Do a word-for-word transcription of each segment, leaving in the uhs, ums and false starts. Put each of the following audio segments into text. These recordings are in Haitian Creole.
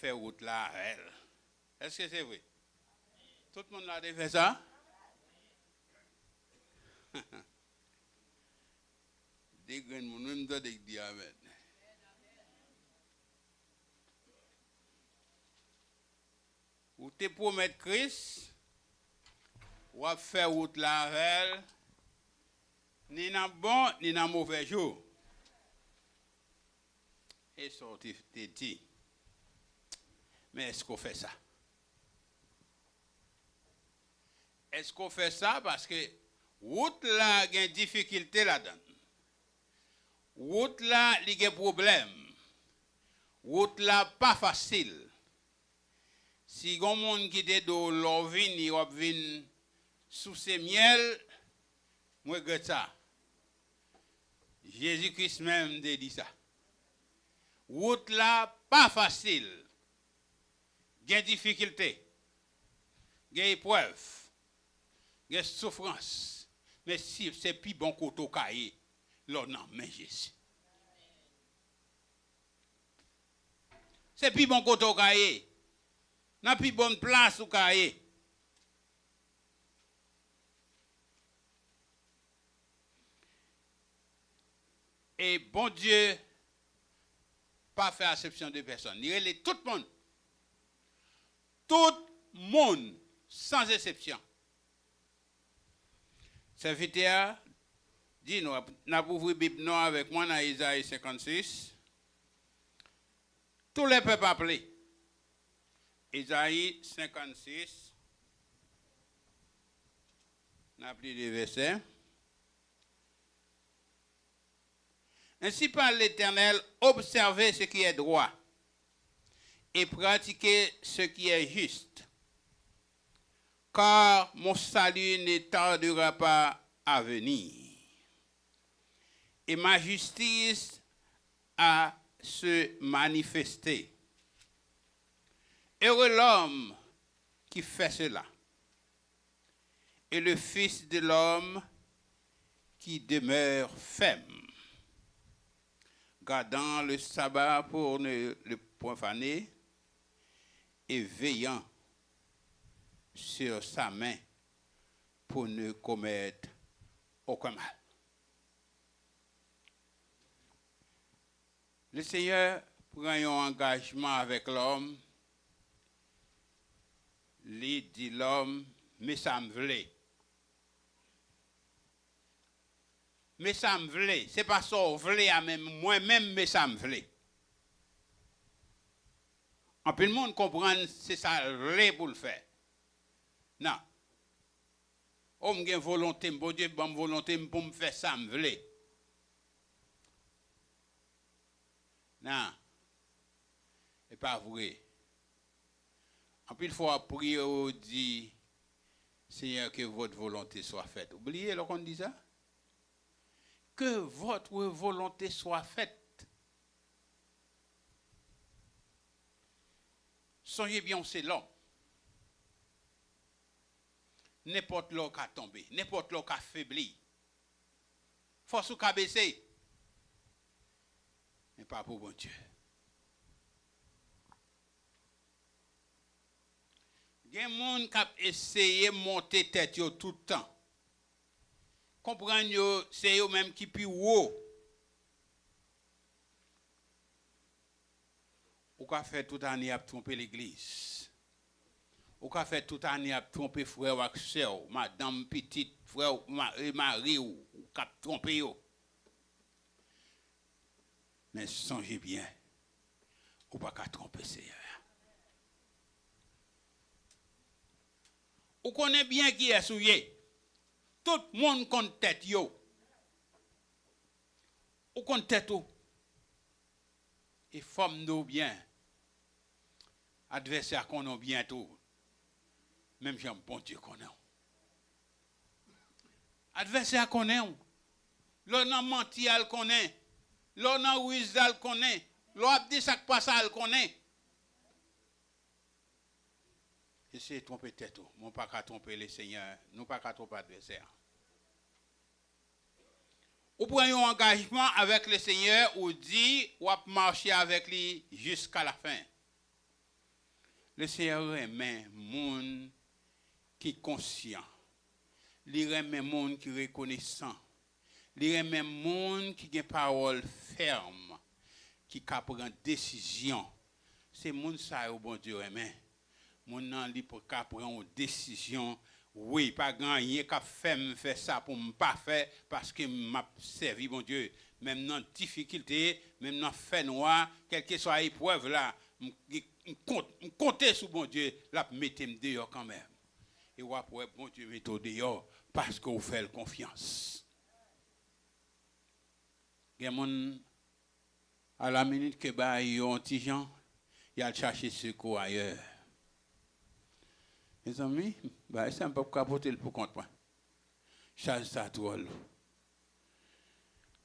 fè wout la avè l. Èske se vre? Tout moun la te fè sa? De grenn moun, wi, m tande k di amèn. Ou te pwomèt Kris, w ap fè wout la avè l, ni nan bon, ni nan movè jou. E sa w te, te di. Men èske w fè sa? Èske w fè sa? Paske wout la gen difikilte ladan l. Wout la, li gen pwoblèm. Wout la pa fasil. Si gon moun ki te di w lè w vini, w ap vin souse myèl, m regrèt sa. Jezi Kris menm te di sa. Wout la pa fasil. Gen difikilte. Gen eprèv. Gen soufrans. Men si se pi bon kote w ka ye lè w nan men Jezi. Se pi bon kote w ka ye. Nan pi bon plas ou ka ye. E Bondye pa fè asepsyon de pèsòn. Li rele tout moun. Tout moun, san eksepsyon. Sèvitè a di nou, n ap ouvri Bib nou avèk mwen nan Ezayi senkannsis. Tous les peuples appelés. Ezayi senkannsis. N ap li de vèsè. Ainsi parle l'Éternel, observez ce qui est droit et pratiquez ce qui est juste, car mon salut ne tardera pas à venir, et ma justice à se manifester. Heureux l'homme qui fait cela, et le Fils de l'homme qui demeure ferme, gardant le sabbat pour ne le profaner, et veillant sur sa main pour ne commettre aucun mal. Lesenyè pran yon angajman avèk lòm, li di lòm, men sa m vle. Men sa m vle, se pa sa w vle a, men mwen menm, men sa m vle. Anpil moun konprann se sa l vle pou l fè. Non. O, m gen volonte m, Bondye ban m volonte m pou m fè sa m vle. Non. E pa vre. Anpil fwa w ap priye, ou di, Seigneur, que votre volonté soit faite. Ou bliye lè w konn di sa? Que votre volonté soit faite. Sonje byen, w se lòm. Nenpòt lè w ka tonbe, nenpòt lè w ka febli. Fòs ou ka bese. Men pa pou Bondye. Gen moun k ap eseye monte tèt yo tout tan. Konprann yo, se yo menm ki pi wo. Ou ka fè tout ane ap twonpe legliz. Ou ka fè tout ane ap twonpe frè w ak sè w, madanm, pitit, frè w, ma-, e mari w, ou k ap twonpe yo. Men sonje byen, ou pa ka twonpe Seyè a. Ou konnen byen kiyès ou ye. Tout moun konn tèt yo. Ou konn tèt ou. E fò m di w byen, advèsè a konnen w byen tou. Menm jan Bondye konnen w. Advèsè a konnen w. Lè w nan manti a, l konnen. Lè w nan riz la, l konnen. Lè w ap di sa k pa sa, l konnen. Eseye twonpe tèt ou, men w pa ka twonpe Lesenyè, nou pa ka twonpe advèsè a. Ou pran yon angajman avèk Lesenyè, ou di w ap mache avèk li jiska lafen. Lesenyè renmen moun ki konsyan. Li renmen moun ki rekonesan. Li renmen moun ki gen pawòl fèm, ki ka pran desizyon. Se moun sa yo Bondye renmen. Moun nan, li pou ka pran yon desizyon. Wi, pa gen anyen k ap fè m fè sa pou m pa fè, paske m ap sèvi Bondye. Menm nan difikilte, menm nan fènwa, kèlkeswa eprèv la, m, m kont-, m konte sou Bondye, l ap mete m deyò kanmenm. E w ap wè Bondye mete w deyò paske w fè l konfyans. Gen moun, a la minit ke bagay yo yon ti jan, y al chache sekou ayè. Mezanmi, bagay sa m p ap ka pote l pou kont mwen. Chaj sa twò lou.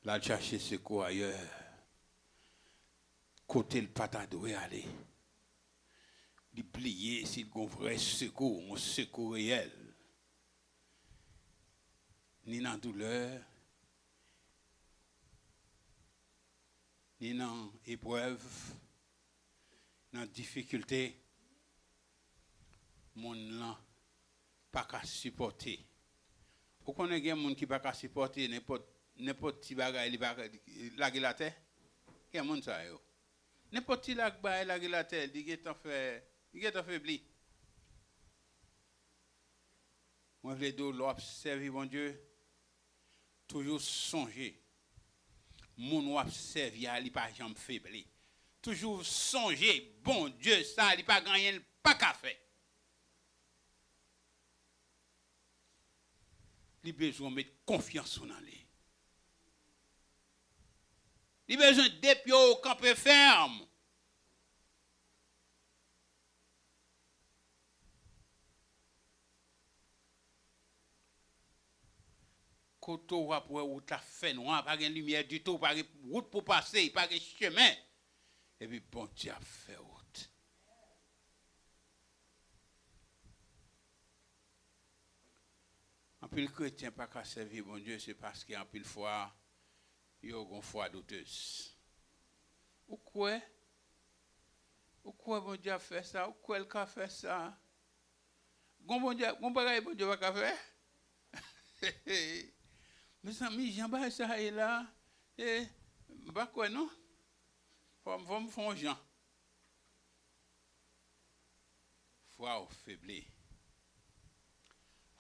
L al chache sekou ayè. Kote l pa ta dwe ale. Li bliye si l gon vrè sekou, yon sekou reyèl. Ni nan doulè, ni nan eprèv, nan difikilte, moun lan pa ka sipòte. Ou konnen gen moun ki pa ka sipòte nenpòt, nenpòt ti bagay li pa ka lage l atè? Gen moun sa yo. Nenpòt ti lak bagay lage l atè, li gentan fè, li gentan febli. Mwen vle di w, lè w ap sèvi Bondye, toujou sonje, moun w ap sèvi a, li pa janm febli. Toujou sonje, Bondye sa, li pa gen anyen l pa ka fè. Li bezwen w met konfyans ou nan li. Li bezwen de pye w kanpe fèm. Kote w ap wè wout la fè nwa, pa gen limyè ditou, pa gen wout pou pase, pa gen chemen. Epi Bondye ap fè wout. Anpil kretyen pa ka sèvi Bondye, se paske anpil fwa, yo gon fwa doutez. Ou kwè? Ou kwè Bondye ap fè sa? Ou kwè l ka fè sa? Gon Bondye, gon bagay Bondye pa ka fè? Mezanmi, jan bagay sa ye la, e, m pa kwè non. Fò m, fò m fè yon jan. Fwa w febli.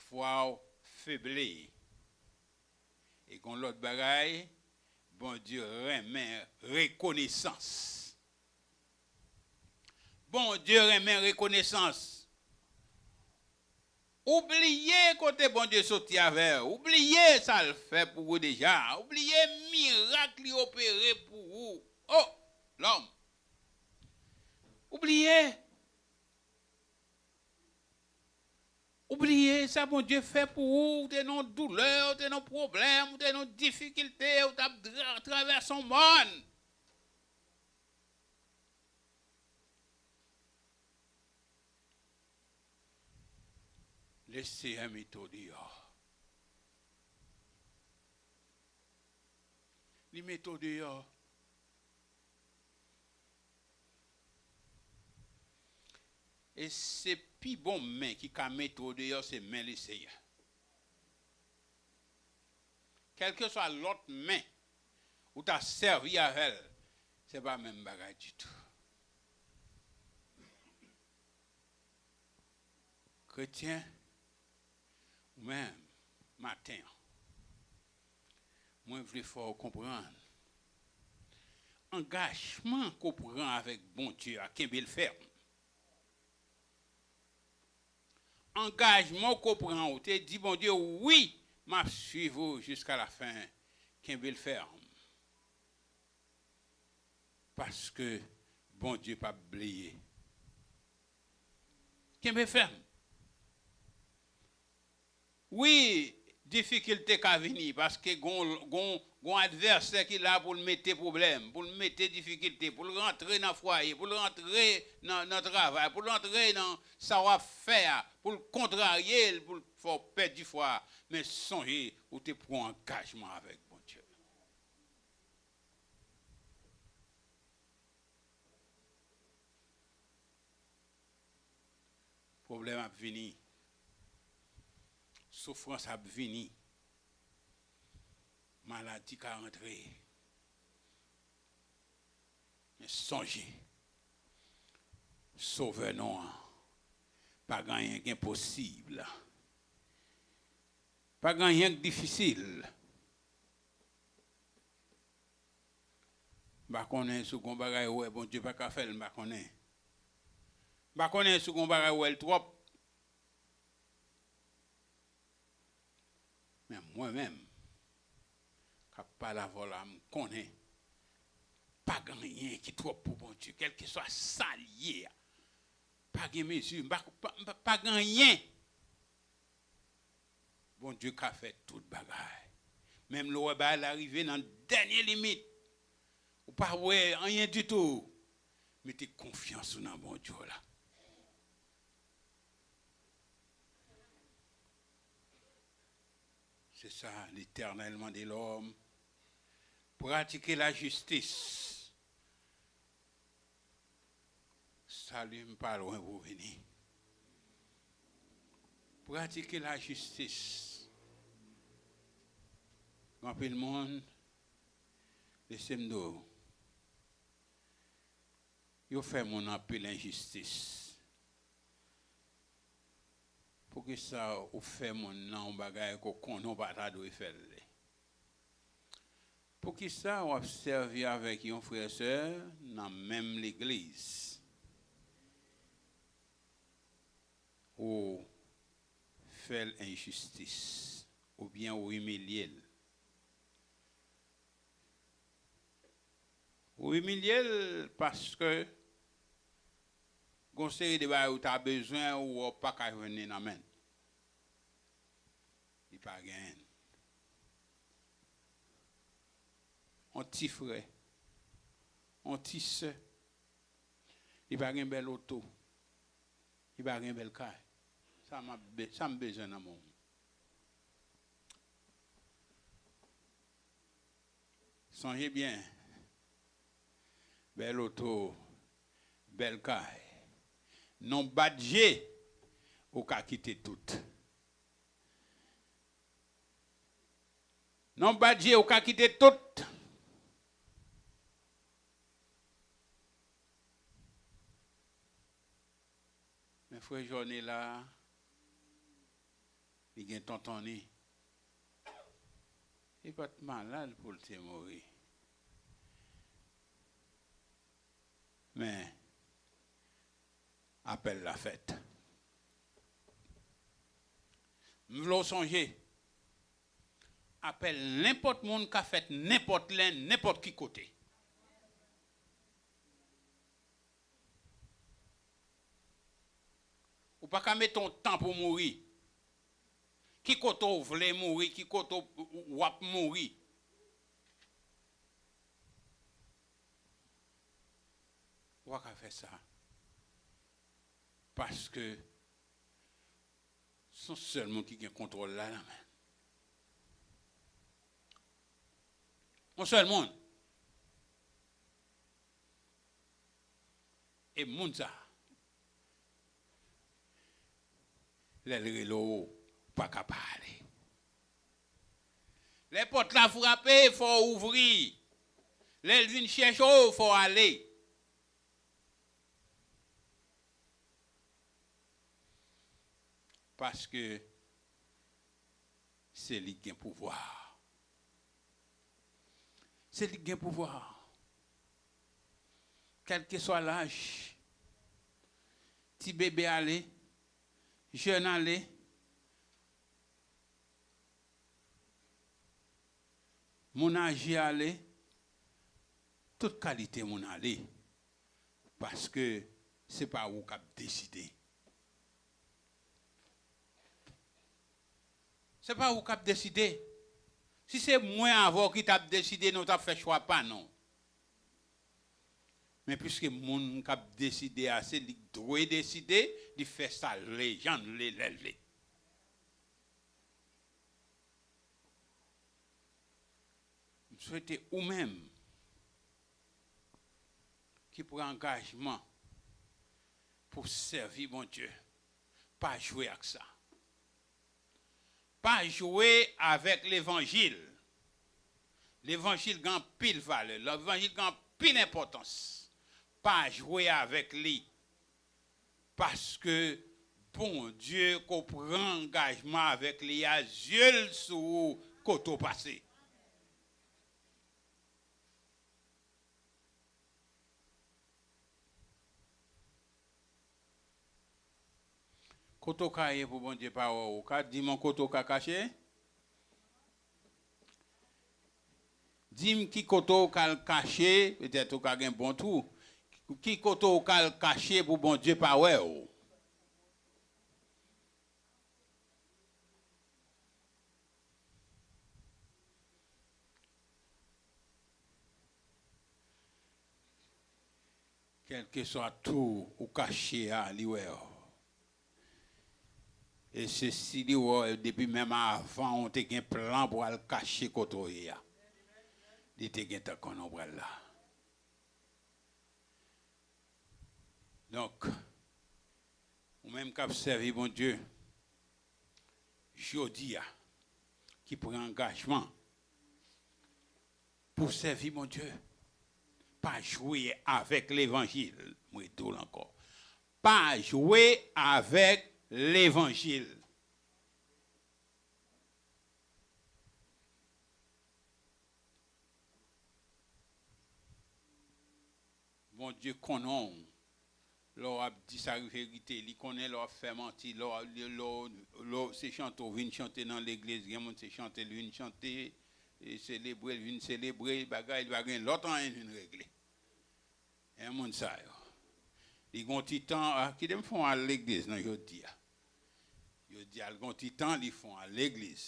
Fwa w febli. E gon lòt bagay, Bondye renmen rekonesans. Bondye renmen rekonesans. Ou bliye kote Bondye soti avè w. Ou bliye sa l fè pou ou deja. Ou bliye mirak li opere pou ou. O, lòm. Ou bliye. Ou bliye sa Bondye fè pou ou. Ou te nan yon doulè, ou te nan yon pwoblèm, ou te nan yon difikilte, ou t ap tra-, travèse yon mòn. Lesenyè mete w deyò. Li mete w deyò. E se pi bon men ki ka mete w deyò, se men Lesenyè. Kèlkeswa lòt men ou ta sèvi avè l, se pa menm bagay ditou. Kretyen, ou menm, maten an, mwen vle fè w konprann, angajman ke w pran avèk Bondye a, kenbe l fèm. Angajman ke w pran, ou te di Bondye, wi, m ap swiv ou jiska lafen. Kenbe l fèm. Paske Bondye p ap bliye. Kenbe fèm. Wi, difikilte ka vini, paske gon, gon, gon advèsè ki la pou l mete pwoblèm, pou l mete difikilte, pou l rantre nan fwaye, pou l rantre nan, nan travay, pou l rantre nan sa w ap fè a, pou l kontrarye l, pou l fè w pèdi fwa a. Men sonje, ou te pran angajman avèk Bondye. Pwoblèm ap vini. Soufrans ap vini. Maladi ka rantre. Men sonje, Sovè nou an, pa gen anyen k enposib. Pa gen anyen k difisil. M pa konnen si w gen yon bagay ou wè Bondye pa ka fè l, m pa konnen. M pa konnen si w gen yon bagay ou wè l twòp. Men mwen menm, k ap pale avè w la, m konnen pa gen anyen ki twòp pou Bondye, kèlkeswa sa l ye a. Pa gen mezi, m pa, pa, pa, pa gen anyen. Bondye ka fè tout bagay. Menm lè w wè bagay la rive nan dènye limit, ou pa wè anyen ditou, mete konfyans ou nan Bondye w la. C'est ça, l'Éternel mande l'homme. Pratiquez la justice. Sali m pa lwen pou vini. Pratike lajistis. Gen anpil moun, lese m di w, yo fè moun anpil enjistis. Poukisa ou fè moun nan yon bagay ke w konnen w pa ta dwe fè l li? Poukisa w ap sèvi avèk yon frè, sè nan menm legliz? Ou fè l enjistis, oubyen ou imilye l. Ou imilye l paske gon seri de bagay ou ta bezwen ou wè w pa ka jwenn li nan men l. Li pa genyen l. On ti frè, on ti sè, li pa gen bèl oto, li pa gen bèl kay. Sa m ap be-, sa m bezwen nan men w? Sonje byen, bèl oto, bèl kay. Nan bat je, ou ka kite tout. Nan bat je, ou ka kite tout. Men frè Jòne la, li gen tonton li. Li pa t malad pou l te mouri. Men, apèl la fèt. M vle w sonje, apèl nenpòt moun ka fèt nenpòt lè, nenpòt ki kote. Ou pa ka mete yon tan pou mouri. Ki kote w vle mouri, ki kote w, w ap mouri. Ou pa ka fè sa. Paske se yon sèl moun ki gen kontwòl la nan men l. Yon sèl moun. E moun sa, lè l rele w, ou pa ka pa ale. Lè pòt la frape, fò w ouvri. Lè l vin chèche w, fò w ale. Paske se li ki gen pouvwa. Se li ki gen pouvwa. Kèlkeswa laj, ti bebe ale, jèn ale, moun aje ale, tout kalite moun ale. Paske se pa ou k ap deside. Se pa ou k ap deside. Si se mwen avè w ki t ap deside, nou t ap fè chwa pa nou. Men piske moun k ap deside a, se li k dwe deside, li fè sa l vle, jan l vle, lè l vle. M swete ou menm ki pran angajman pou sèvi Bondye, Pa jwe ak sa. Pa jwe avèk levanjil. Levanjil gen anpil valè. Levanjil gen anpil enpòtans. Pa jwe avèk li. Paske Bondye ke w pran angajman avèk li a, zye l sou ou kote w pase. Kote w ka ye pou Bondye pa wè w? Ou ka di m yon kote w ka kache? Di m ki kote w ka al kache, petèt ou ka gen bon twou. Ki kote w ka al kache pou Bondye pa wè w? Kèlkeswa twou ou kache a, li wè w. E se si li wè w depi menm avan w te gen plan pou al kache kote w ye a. Li te gentan konnen w pral la. Donk, ou menm k ap sèvi Bondye jodi a, ki pran angajman pou sèvi Bondye, pa jwe avèk levanjil. Mwen di w l ankò. Pa jwe avèk levanjil. Bondye konnen w. Lè w ap di sa ki verite, li konnen lè w ap fè manti, lè w, lè w, lè w se chante w vin chante nan legliz, gen moun se chante l vin chante, e selebre l vin selebre, bagay li pa gen lòt anyen l vin regle. Gen moun sa yo. Li gon ti tan, a, kite m fè w al legliz nan jodi a. Jodi a, l gon ti tan, li fè w al legliz.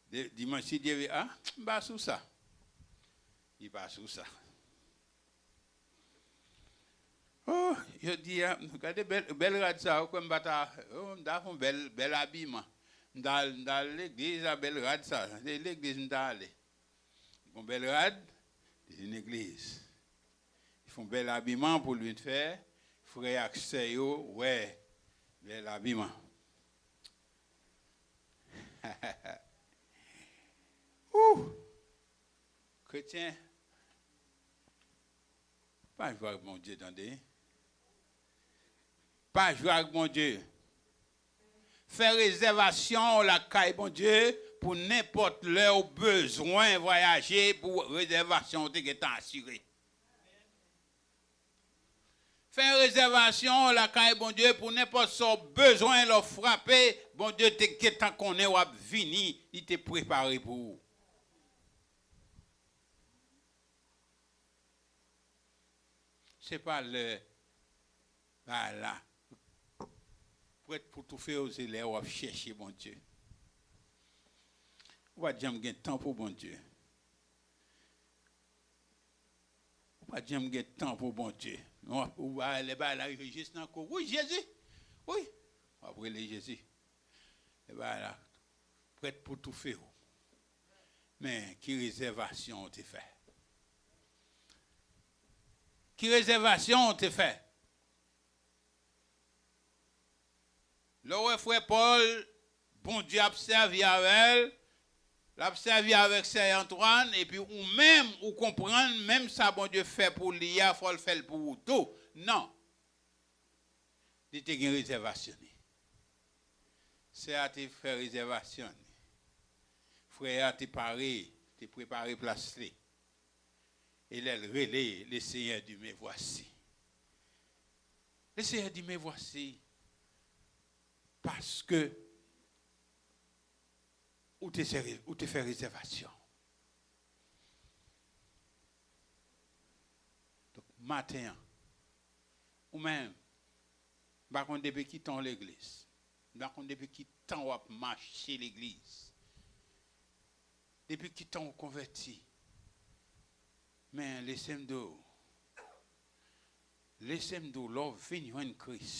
De, dimanch, si Dye vle, a, m pa sou sa. Li pa sou sa. Oh, jodi a, gade bèl, bèl rad sa, ou kwè m pa ta, oh, m ta fè yon bèl, bèl abiman. M ta, m ta al legliz a bèl rad sa, se legliz m ta ale. Li gon bèl rad, li vin legliz. Li fè yon bèl abiman pou l vin fè frè ak sè yo wè bèl abiman. Ouh! Kretyen, pa jwe ak Bondye, tande. Pa jwe ak Bondye. Fè rezèvasyon w lakay Bondye pou nenpòt lè w bezwen vwayaje, pou rezèvasyon w te gentan asire. Fè rezèvasyon w lakay Bondye pou nenpòt sa w bezwen, lè w frape, Bondye te gentan konnen w ap vini, li te prepare pou ou. Se pa lè bagay la prèt pou toufe w, se lè w ap chèche Bondye. Ou pa t janm gen tan pou Bondye. Ou pa t janm gen tan pou Bondye. Non, ou pa, lè bagay la rive jis nan kou. Wi, Jezi! Wi! W ap rele Jezi. Lè bagay la prèt pou toufe w. Men, ki rezèvasyon w te fè? Ki rezèvasyon w te fè? Lè w wè frè Pòl, Bondye ap sèvi avè l, l ap sèvi avèk sè Antwàn, epi ou menm, ou konprann, menm sa Bondye fè pou li a, fò l fè l pou ou tou. Non. Li te gen rezèvasyon li. Sè a te fè rezèvasyon li. Frè a te pare, te prepare plas li. E lè l rele, le Seyè di, me vwasi. Le Seyè di, me vwasi. Paske ou te sè, ou te fè rezèvasyon. Donk, maten an, ou menm, m pa konn depi ki tan w legliz. M pa konn depi ki tan w ap mache legliz. Depi ki tan w konvèti. Men lese m di w, lese m di w, lè w vin jwenn Kris,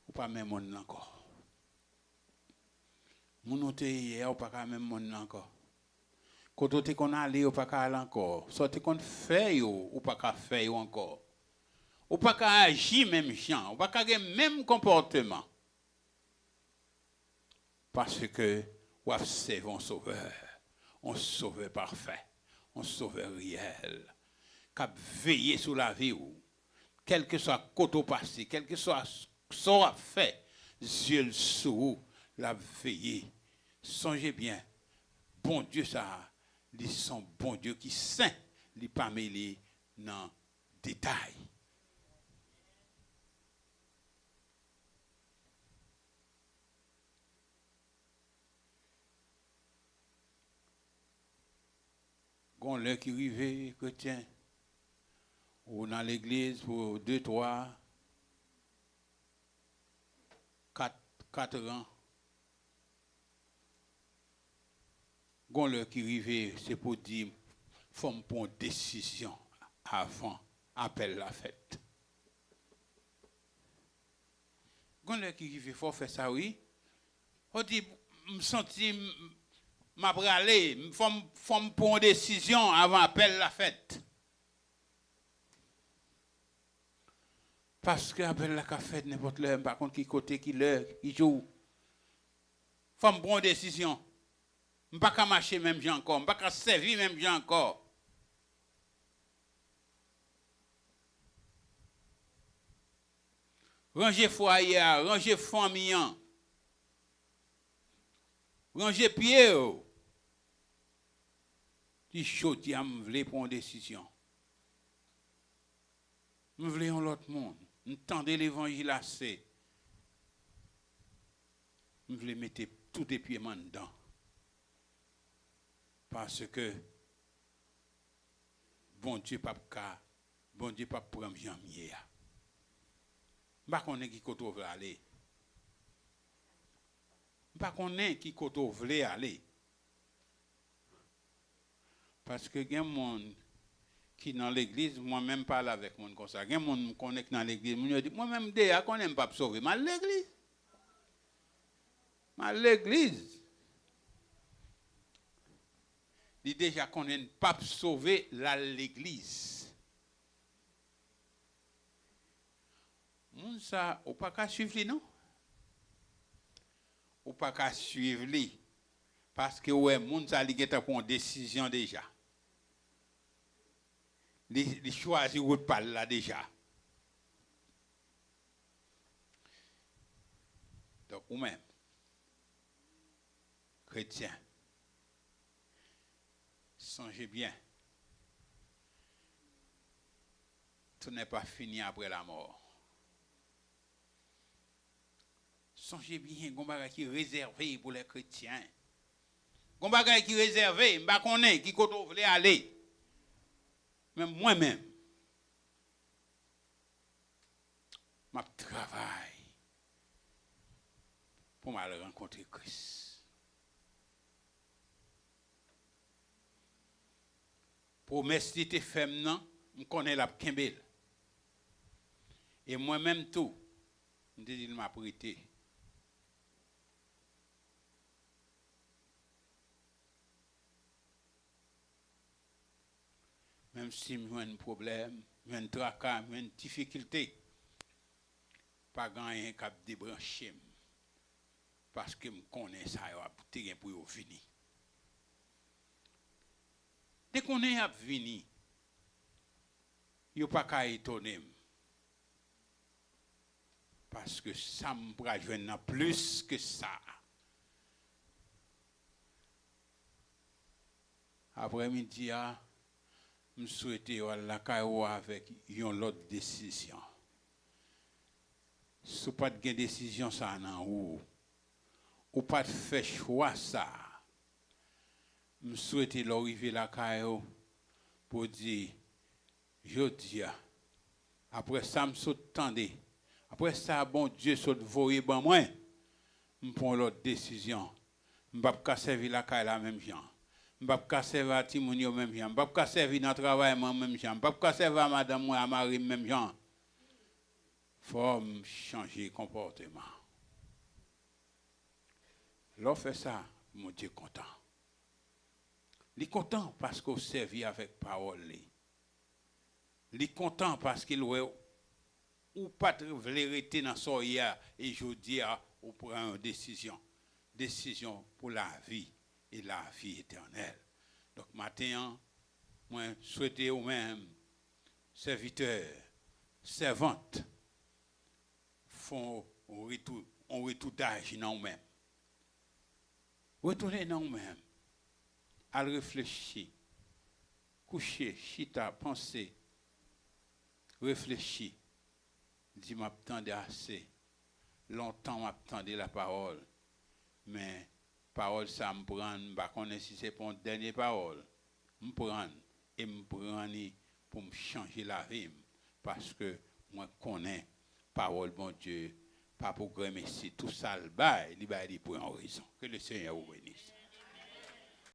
ou pa menm moun nan ankò. Moun ou te ye a, ou pa ka menm moun nan ankò. Kote w te konn ale, ou pa ka al ankò. Sa w te konn fè yo, ou pa ka fè yo ankò. Ou pa ka aji menm jan, ou pa ka gen menm konpòteman. Paske w ap sèvi yon Sovè, yon Sovè pafè, yon Sovè reyèl, k ap veye sou lavi w. Kèlkeswa kote w pase, kèlkeswa sa w ap fè, zye l sou ou, l ap veye. Sonje byen, Bondye sa a, li se yon Bondye ki sen, li pa mele nan detay. Gon lè ki rive, kretyen, ou nan legliz pou de, twa, kat, kat an. Gon lè ki rive, se pou di, fò m pran yon desizyon avan apèl la fèt. Gon lè ki rive, fò w fè sa, wi. Fò w di, m santi m, m ap rale, fò m, fò m pran yon desizyon avan apèl la fèt. Paske apèl la ka fèt nenpòt lè, m pa konn ki kote, ki lè, ki jou. Fò m pran yon desizyon. M pa ka mache menm jan ankò, m pa ka sèvi menm jan ankò. Ranje fwaye a, ranje fanmi an. Ranje pye w. Di, jodi a, m vle pran yon desizyon. M vle yon lòt moun. M tande levanjil ase. M vle mete tout epye m anndan. Paske Bondye p ap ka, Bondye p ap pran m jan m ye a. M pa konnen ki kote w vle ale. M pa konnen ki kote w vle ale. Paske gen moun ki nan legliz, mwen menm pale avèk moun konsa. Gen moun m konnen ki nan legliz, moun yo di, mwen menm m deja konnen m p ap sove. M al legliz. M al legliz. Li deja konnen l p ap sove, l al legliz. Moun sa, ou pa ka swiv li, non. Ou pa ka swiv li. Paske ou wè moun sa, li gentan pran yon desizyon deja. Li, li chwazi wout pa l la deja. Donk, ou menm, kretyen, sonje byen, tout n'est pas fini après la mort. Sonje byen, gon bagay ki rezève pou lè kretyen. Gon bagay ki rezève, m pa konnen ki kote w vle ale. Men mwen menm, m ap travay pou m al rankontre Kris. Pwomès li te fè m nan, m konnen l ap kenbe l. E mwen menm tou, m te di l m ap rete. Menm si m jwenn pwoblèm, m jwenn traka, m jwenn difikilte, pa gen anyen k ap debranche m. Paske m konnen sa yo ap te gen pou yo vini. Te konnen y ap vini, yo pa ka etone m. Paske sa m pral jwenn nan plis ke sa. Aprèmidi a, m swete w al lakay ou avèk yon lòt desizyon. Si w pa t gen desizyon sa a nan ou, ou pa t fè chwa sa a, m swete lè w rive lakay ou, pou w di, jodi a, apre sa m sot tande, apre sa Bondye sot voye ban mwen, m pran yon lòt desizyon. M p ap ka sèvi lakay la menm jan. M p ap ka sèvi a timoun yo menm jan. M p ap ka sèvi nan travay mwen menm jan. M p ap ka sèvi a madanm mwen, a mari m menm jan. Fò m chanje konpòteman. Lè w fè sa, Bondye kontan. Li kontan paske w sèvi avèk pawòl li. Li kontan paske l wè w ou pa t vle rete nan sa w ye a, e jodi a, ou pran yon desizyon. Desizyon pou lavi e lavi etènèl. Donk, maten an, mwen swete ou menm, sèvitè, sèvant, fè yon retou, yon retoudaj nan ou menm. Retounen nan ou menm. Al reflechi. Kouche, chita, panse, reflechi. Di, "M ap tande ase. Lontan m ap tande lapawòl. Men pawòl sa m pran, m pa konnen si se pa yon dènye pawòl. M pran e m pran li pou m chanje lavi m. Paske mwen konnen pawòl Bondye pa pou grenmesi. Tou sa l bay, li bay li pou yon rezon." Que le Seigneur vous bénisse.